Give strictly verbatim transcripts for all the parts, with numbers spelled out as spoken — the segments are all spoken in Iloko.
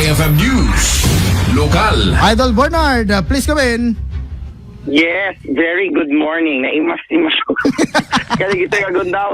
F M News, lokal. Idol Bernard, uh, please come in. Yes, very good morning. Naimas-imas ko. Kaya kita kagundaw.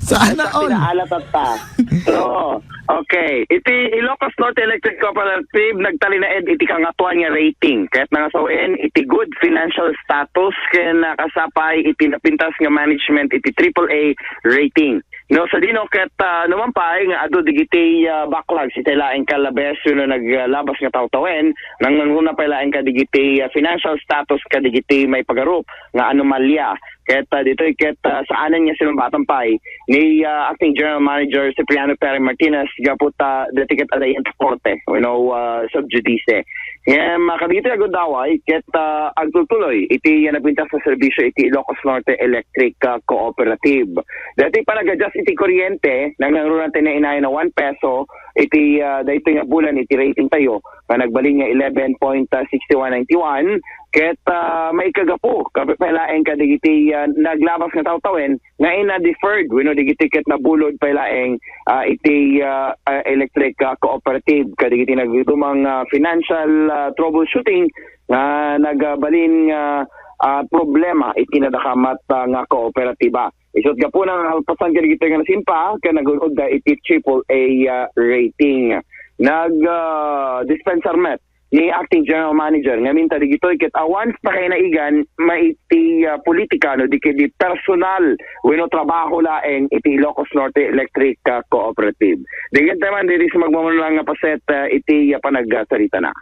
Sana all. Pinaalat at ta. Oo. Okay. Iti Ilocos Norte Electric Cooperative nagtalinaed iti kangatoan nga rating. Ket nangasawen iti good financial status ken nakasapay iti napintas nga management iti triple A rating. No, sa dino ket uh, naman pa nga adu digiti uh, backlog iti laeng kalabes no naglabas nga tawtawen, nangnangruna pa laeng ka digiti uh, financial status ka digiti may pagarup nga anomalya. Ket uh, ditoy ket uh, saanen nga sinumbatan pay ni uh, Acting General Manager Cipriano Perry Martinez gapu ta dati ket adayen ta korte, you know, uh, sub judice. Ngem uh, kadagiti agundaway ket uh, agtultuloy iti uh, napintas nga serbisyo iti Ilocos Norte Electric uh, Cooperative. Dati panagadjust iti kuryente, nangnangruna ti nainayon a one peso iti uh, daytoy nga bulan iti rating tayo nga nagbalin nga eleven point six one nine one. Ket uh, maikagapu kape laeng kadagiti uh, naglabas nga tawtawen nga ina-deferred wenno digiti ket nabulod pay laeng uh, iti uh, uh, electric uh, cooperative kadagiti nagdumang uh, financial uh, troubleshooting nga nagbalin nga uh, problema iti nadakamat uh, nga kooperatiba. Isut gapuna nga kalpasan kadagiti nga nasimpa ken nagun-odda iti triple A uh, rating. Nag uh, dispensar met ni Acting General Manager ngamin ta digitoy ket awan ta kainaigan maiti uh, politika no di ket di personal wenno trabaho laeng iti Ilocos Norte Electric uh, Cooperative. Diket man diri sa magmamano lang nga paset uh, iti uh, panagsaritana.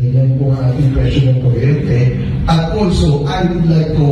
Ganyan po ang ating presyo ng kuryente. At also, I would like to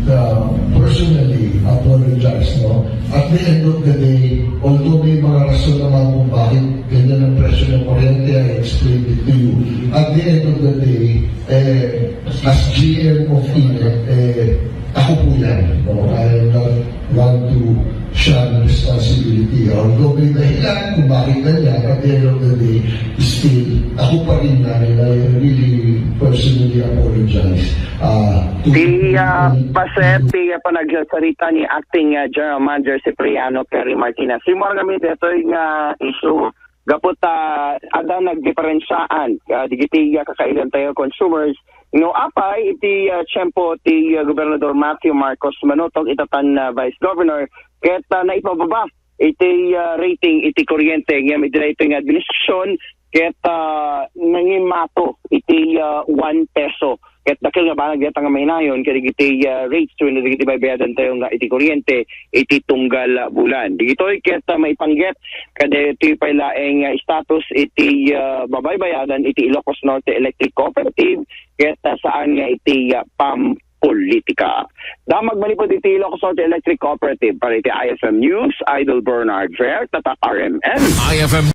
uh, personally apologize, no? At the end of the day, although may mga rason naman kung bakit ganyan ang presyo ng kuryente, I explained it to you. At the end of the day, eh, as G M of INEC, eh, ako po yan, no? I am not want to shun responsibility. Although may dahilan kung bakit ganyan, at the end of the day, still, ako pa rin yan, and I really personally apologize. Uh, Di uh, paset ti uh, panagsasarita ni Acting uh, General Manager Cipriano Perry Martinez. Simon kami detoy nga issue gapu ta adda nagdiferensiaan uh, digiti uh, kakailan tayo consumers no apay iti uh, tiyempo ti uh, Gobernador Matthew Marcos Manutog itatan uh, Vice Governor ket uh, naipababa iti uh, rating iti kuryente ngem iti daytoy nga administrasyon ket uh, nangimato iti uh, one peso ket dakkel nga banag dayta nga mainayon kadagiti uh, rates wenno dagiti baybayadan tayo nga iti kuryente iti tunggal uh, bulan. Digitoy ket uh, maipangget kadagitoy pay laeng uh, status iti uh, babaybayadan iti Ilocos Norte Electric Cooperative ket uh, saan nga iti uh, pampolitika. Damag manipud iti Ilocos Norte Electric Cooperative para iti I F M News, Idol Bernard Ver, Tatak R M N. I F M